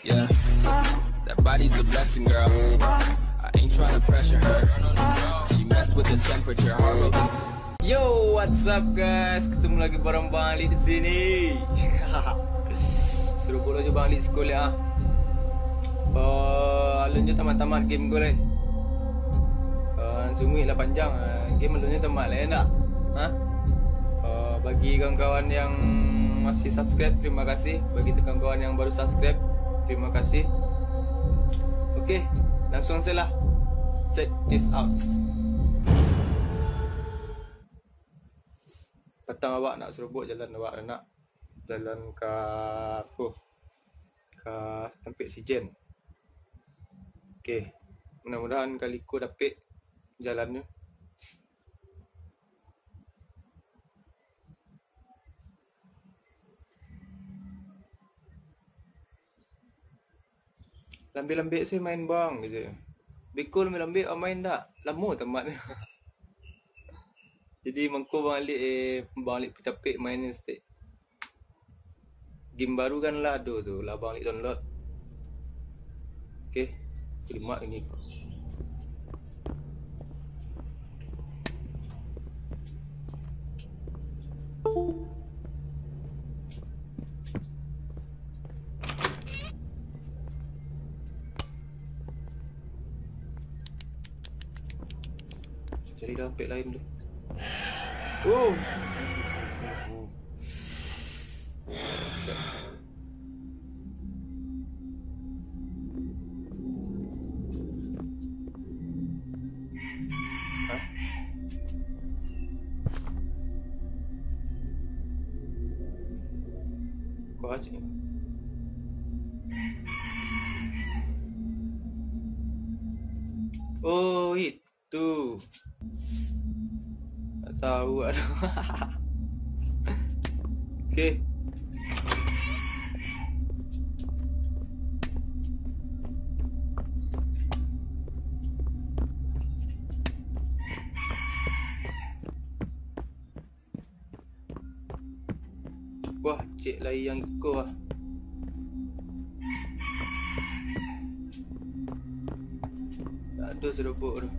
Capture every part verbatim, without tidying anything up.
Yeah. That body's a blessing, girl. I ain't tryna pressure her. She messed with the temperature, heart rate is Yo, what's up, guys? Ketemu lagi bareng Bang Ali di sini. Seruput aja Bang Ali sekolah, ah. Eh, alun jo tamat-tamat game ko lai. Eh, sunguik lah panjang. Eh, game alun jo tamat lai, ndak? Ha? Eh, bagi kawan-kawan yang masih subscribe, terima kasih. Bagi kawan-kawan yang baru subscribe, terima kasih. Oke, langsung saja lah. Check this out. Patang awak nak serobok jalan awak nak. Jalan ka, apo? Ka tampek si Jen. Oke. Mudah-mudahan kali ko dapek jalannyo. Lambek-lambek se main bang, gitu. Beko lambek-lambek awak main dak? Lamo tamat. Jadi mangko Bang Alik, eh, Bang Alik pacapek main ni saketek. Game baru kan lah ado tu, lah Bang Alik download. Oke, terima ini. Cari dompet lain tu. Oh. Hah? Kau aja. Oh, itu. Tak tahu, aduh. Oke. Wah, cek lai yang iko ah. Tak ado serobok tu.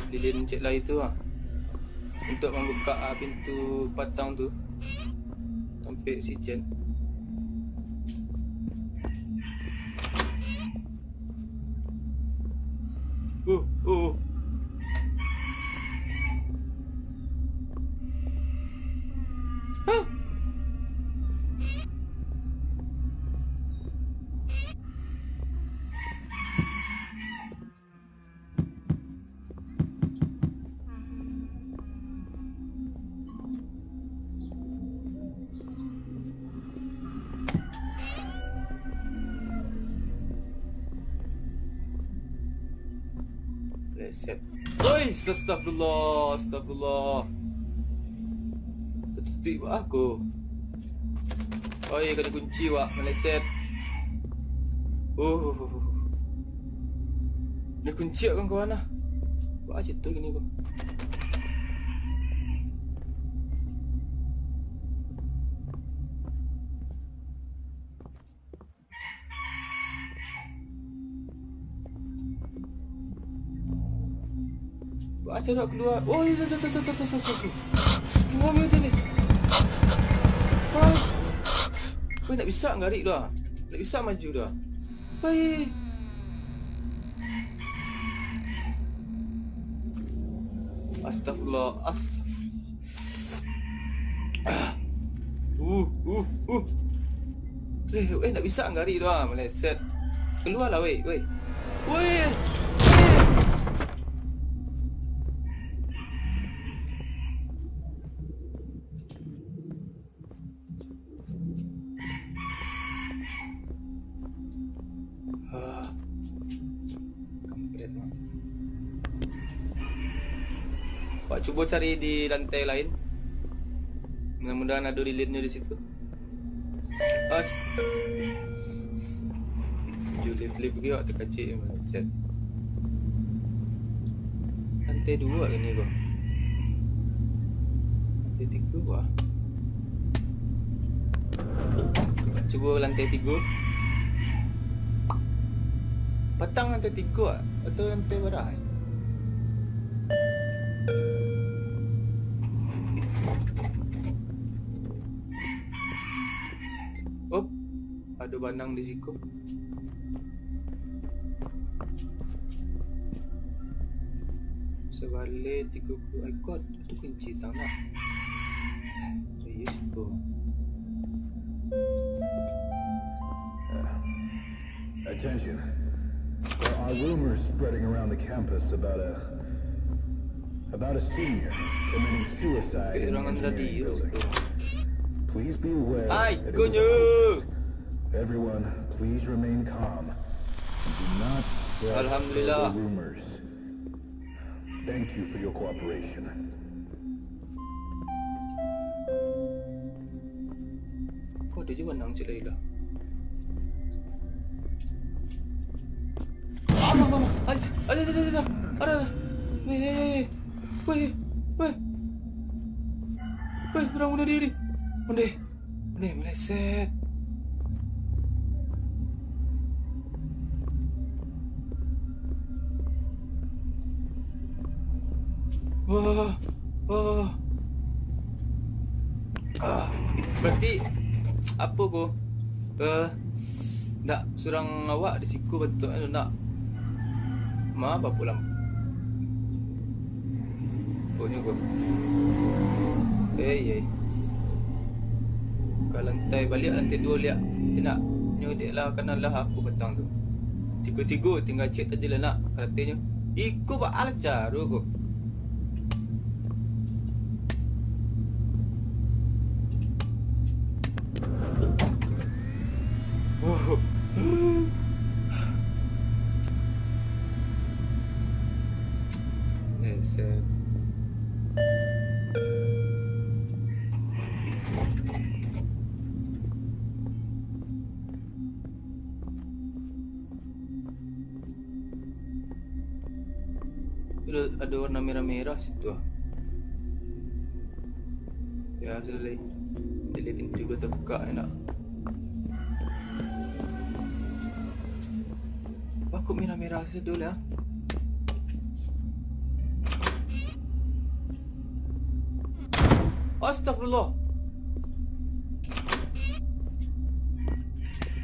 Lilin cek lai tu ah. Untuk mambuka, ah, pintu patang tu. Tampek si Jen. Uh, uh. Huh? Meleset. Oi, astagfirullah, astagfirullah. Tertutup aku. Oi, kena kunci, wak, meleset. Oh. Kena kunci, kawan-kawan lah. Buat aja tu gini ko. Buat aja nak keluar. Oh, iya, iya, iya. Keluar, keluar, keluar. Wah. Weh, nak bisa ngarik dah. Nak bisa maju dah. Weh. Astagfirullah, astagfirullah. Uh, uh, uh. Eh, eh, nak bisa ngarik tu ah, meleset. Keluarlah, weh, weh. Weh. Ah. Kampret, Mak. Wak cubo cari di lantai lain. Mudah-mudahan ado lilinyo di situ. As. Yo, lift-lift pergi, wak, terkacik, set. Lantai dua ini, bang. Lantai tiga, wak. Cubo lantai tigo. Patang lantai tigo ah, atau lantai bara? Oh, ado banang di siko. Sabaleh tigo puluah ekor. Tu kunci tangah. Iyo, siko. Attention. There are rumors spreading around the campus about a, about a senior committing suicide in the engineering building. Please be aware that it is a hoax. Everyone, please remain calm and do not spread further rumors. Thank you for your cooperation. Ko ado juo banang ciek lai lah. Aduh, aduh, aduh, aduh, aduh, aduh, aduh. Weh, weh, weh. Weh, weh. Weh, urang bunuh diri. Ondeh. Ondeh, meleset. Wah, wah. Ah, berarti apo ko? Eh, ndak surang awak di siko batuak tu ndak. Ma, apo pulang? Oh, nyo ko. Eh, iya. Ka lantai baliak, lantai duo liak. Enak. Nyo dek lah, kana lah aku patang tu. Tigo-tigo tingga ciek tadi lah nak karatenyo. Iko baa lah caro ko. Oh. Eh, set. Ado, ado warna merah-merah situ ah. Ya, sudah lai. Jadi pintu ko tabukak, enak. Wah, kok merah-merah situ lah. Astagfirullah.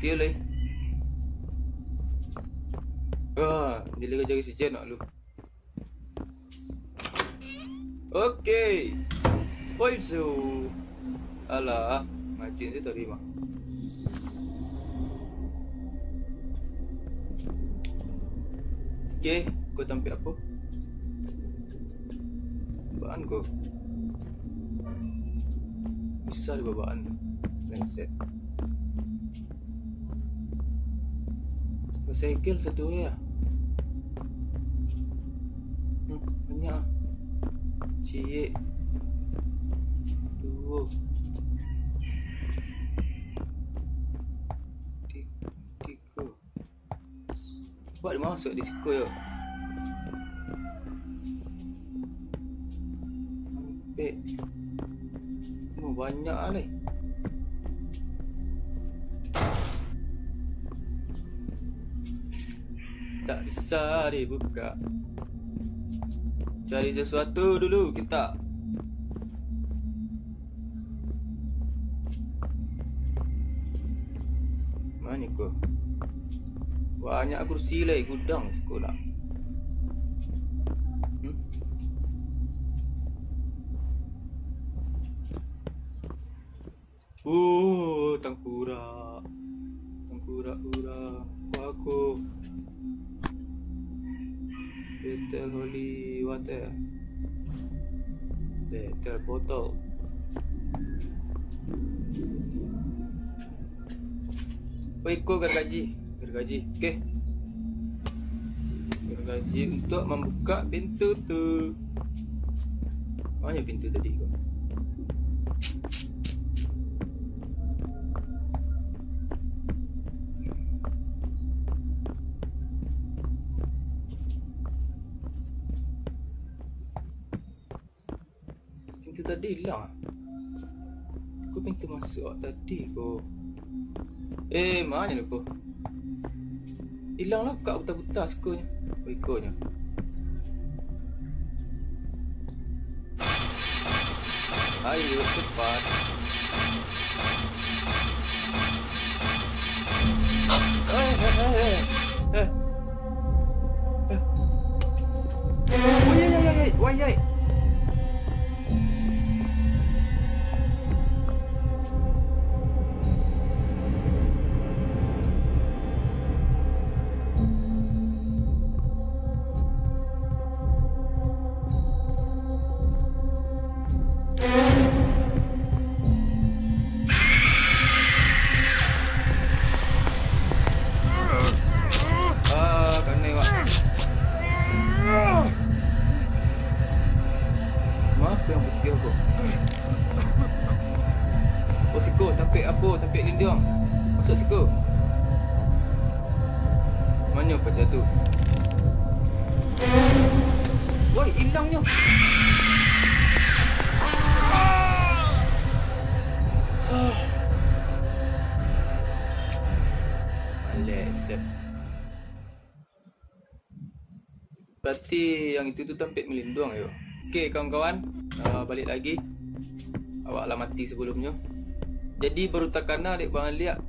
Dia lai. Ah, dia lai jaga si Jen nak lu. Oke. Poinsu. Alah, ngajin je tadi mah. Oke, ko tampek apo? Baan ko. Bisa dibabaan. Lengset. Basegel satu ya. Hmm, banyak ah. Ciek. Duo. Ti-, tigo. Buat dimasuak di siko yo. Ampek. Oh, banyak ah lai. Tak bisa dibuka. Cari sesuatu dulu kita. Mano ko? Banyak kursi lai, gudang siko nak. Hmm? Oh, tangkurak. Tangkurak urang. Wah, ko. Botol holy water. Botol botol. Oh, iko gargaji. Gargaji. Oke. Gargaji untuk mambuka pintu tu. Mano pintu tadi ko? Pintu tadi ilang. Ko pintu masuak tadi ko. Eh, ma nyo ko? Ilang lah kak buta-buta sikonyo. Oh, ikonyo. Ayo, cepat. Eh, eh, eh, eh. Eh. Eh. Wayai, wayai, wayai. Ah, kanai, wak. Ma nan putiah ko? Oh, siko, tampek apo? Tampek linduang. Masuak siko. Ma nyo paja tu? Woi, ilangnyo. Ah. Ah. Maleset. Berarti yang itu tu tampek malinduang yo. Oke, kawan-kawan, ah, balik lagi. Awak lah mati sebelumnyo. Jadi, baru takana dek Bang Aliak,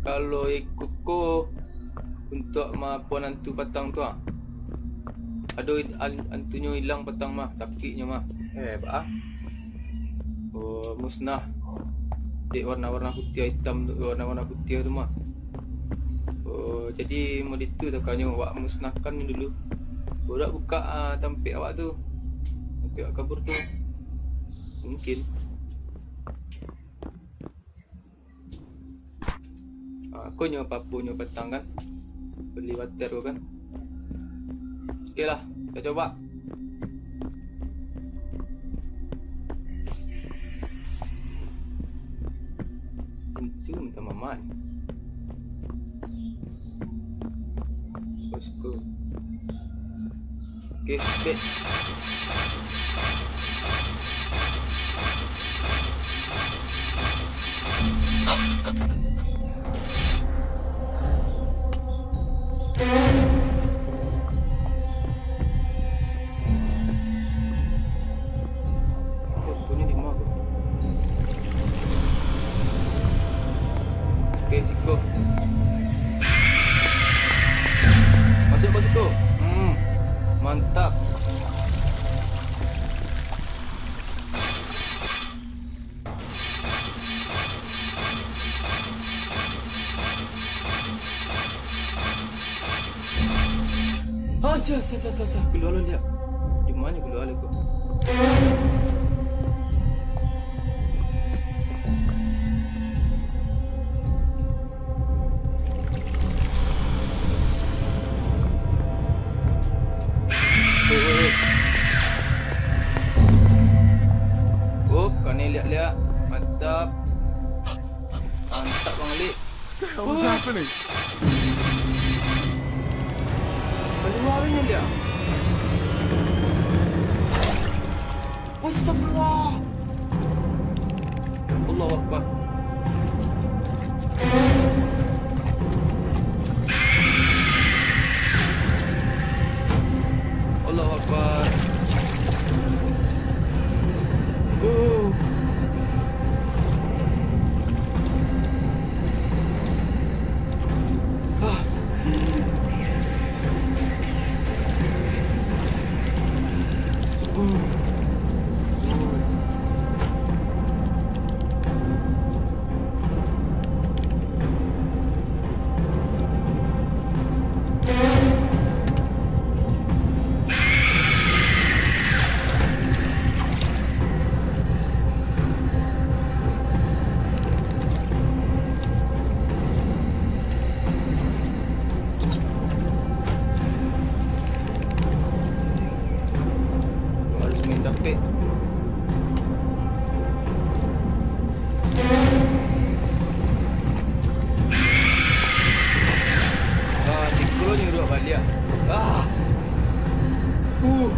kalau iko ko untuak maapoan antu patang tu, ah. Ado it-, an-, antunyo ilang patang mah, tampeknyo mah. Eh, baa. Oh, musnah. Dek warna-warna putiah itam tu, warna-warna putiah tu mah. Oh, jadi mode itu takanyo wak musnahkan ni dulu. Baru wak bukak, ah, tampek awak tu. Tampek awak kabur tu. Mungkin. Ah, ko nyo papunyo patang kan? Beli water ko kan? Oke lah, kita coba. Pintu minta mamak. Bosku. Oke, oke. Oke, siko. Masuk ko siko. Hmm, mantap. Ah, sah, sah, sah, sah, sah. Kalua lo, Liak. Di ma nyo kalua lo ko? Oh, kanai Liak-Liak. Mantap. Mantap, Bang Alik. What the hell is happening? Kalua nyo, Liak. Astagfirullah. Allahu Akbar. Allahu Akbar. Oh. Ah. Harus main capek. Ah, siko nyo duduak baliak. Ah. Uh.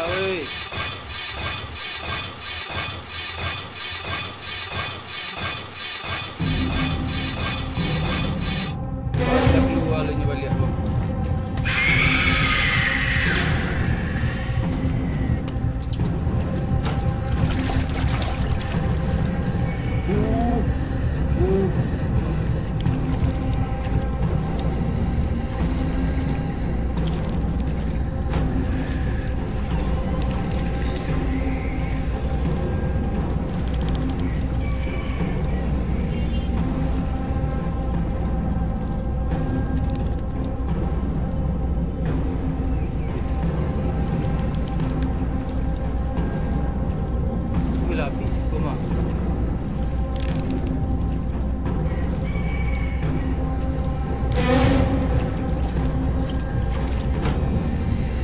Hei. Dah kalua lah inyo baliak tu. Uh, uh. Wih, lah habis ko mah.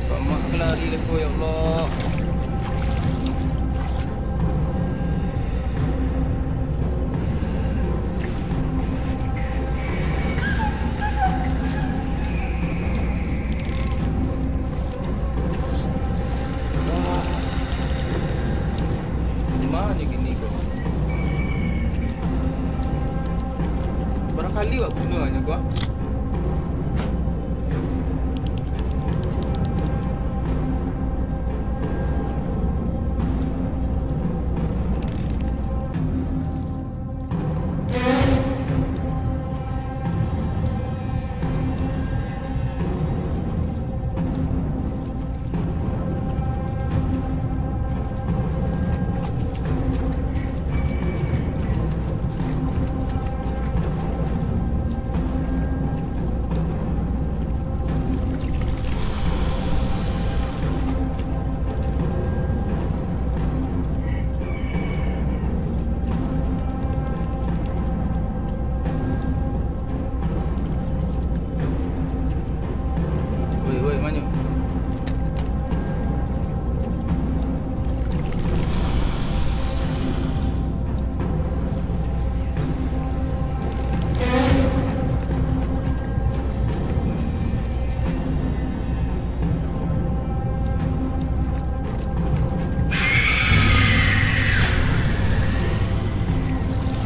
Pamak lari leko, ya Allah. Wah. Di ma nyo kini ko? Barangkali wak bunuah nyo ko. Woi, woi, manyo?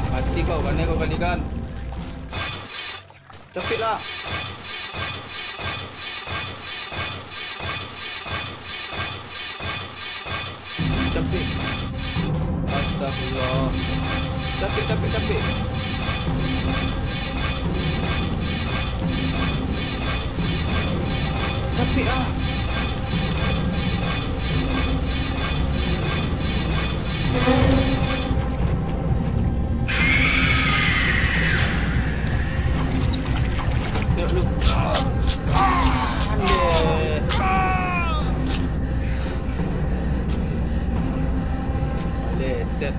Mati kau, kanai kau kalikan. Capek lah. Capek. Astagfirullah. Capek, capek, capek. Capek ah. Tengok dulu. Ah, alah. Alah, set.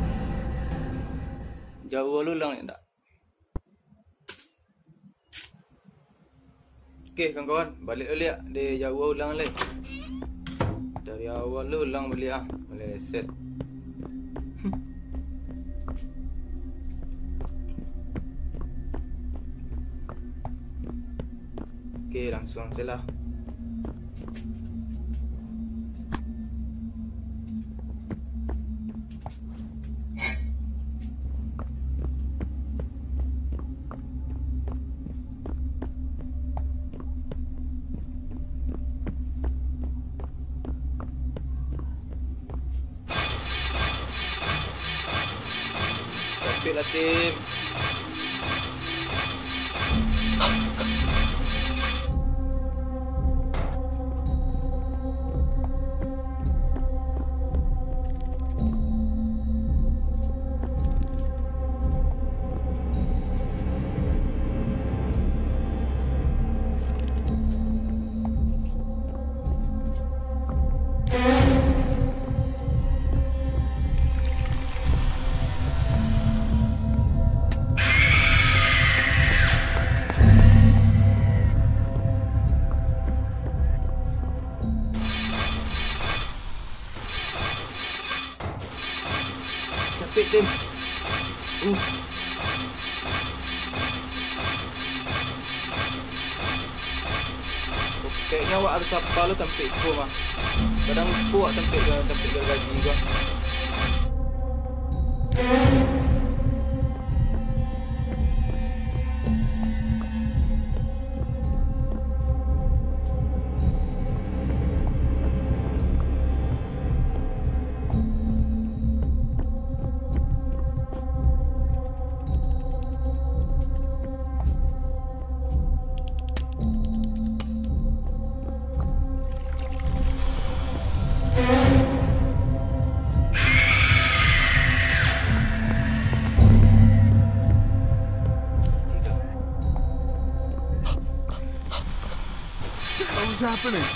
Jauah lu lang ni tak? Oke, kawan-kawan, baliak baliak dek jauah ulang lai. Dari awal lu ulang baliak ah, meleset. Oke, langsung sajolah. Capek lah, tim. Capek, tim. Uh. Kayaknya awak harus apal lo tampek ko mah. Kadang lupo awak tampek, tampek gargaji ko. What is happening?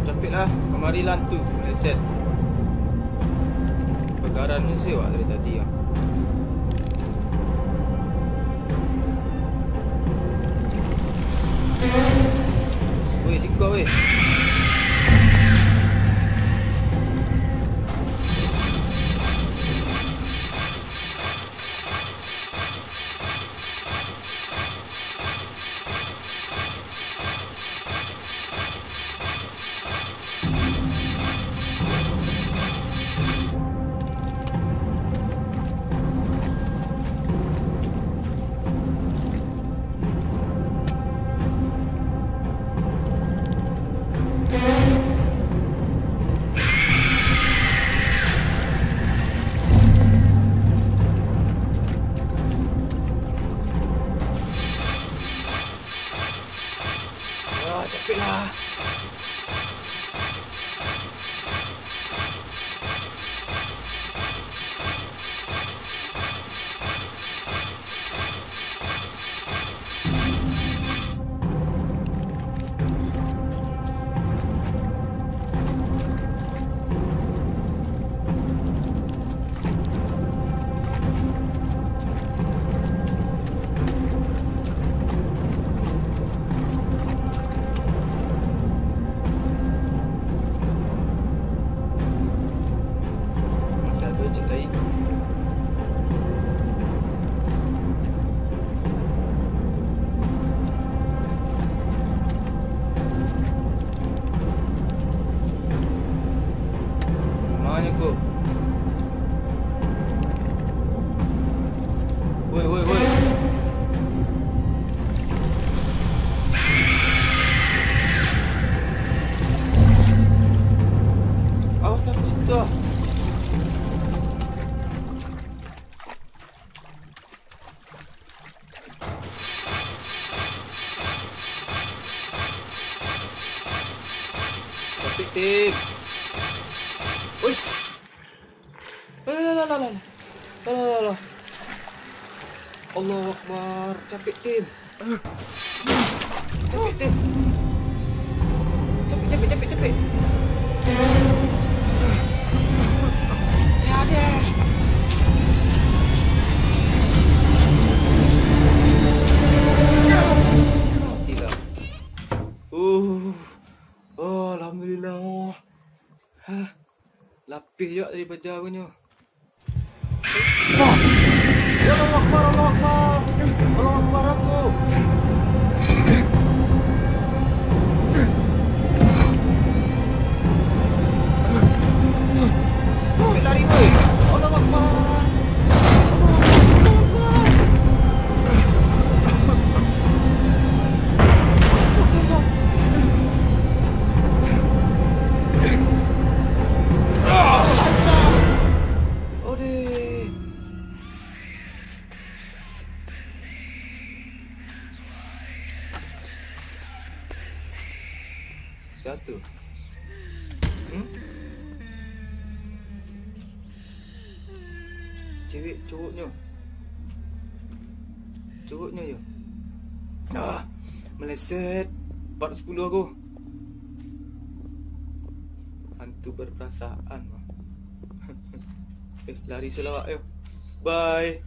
Capiklah, kamarilah tu, meleset. Pagaran ni sewak dari tadi, ah. Weh, siko, weh. Ah, capeklah. Masih ado cik lai. Manyo ko? Woi, woi, woi. Awas lah, ka situ ah. Capek, Tim. Uish. Alah, alah, alah, alah. Alah, alah, alah. Allahu Akbar. Capek, Tim. Capek, Tim. Capek, capek, capek, capek. Ya, deh. Matilah. Uh. Oh, alhamdulillah. Hah. Lapeh juo tadi paja ko nyo. Wah! Ya Allahu Akbar, Allahu Akbar! Allahu Akbar aku! Jatuh. Hmm? Cewek cowoknyo. Cowoknyo yo. Ah, meleset. Part sepuluh aku. Hantu berperasaan. Eh, lari salawak yo. Bye.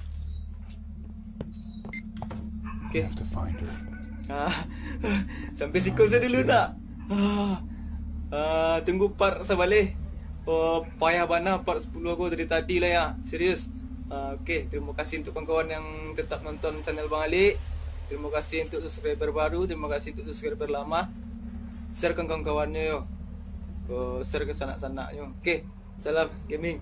Okay. Have to find her. Ah, sampai siko sajo dulu nak. Ah, ah, tunggu part sabaleh. Oh, payah bana part sepuluh aku dari tadi lah ya. Serius. Ah, okay, terima kasih untuk kawan-kawan yang tetap nonton channel Bang Ali. Terima kasih untuk subscriber baru, terima kasih untuk subscriber lama. Share ke kawan-kawannyo yo. Oh, share ke sanak-sanaknyo. Okay, salam gaming.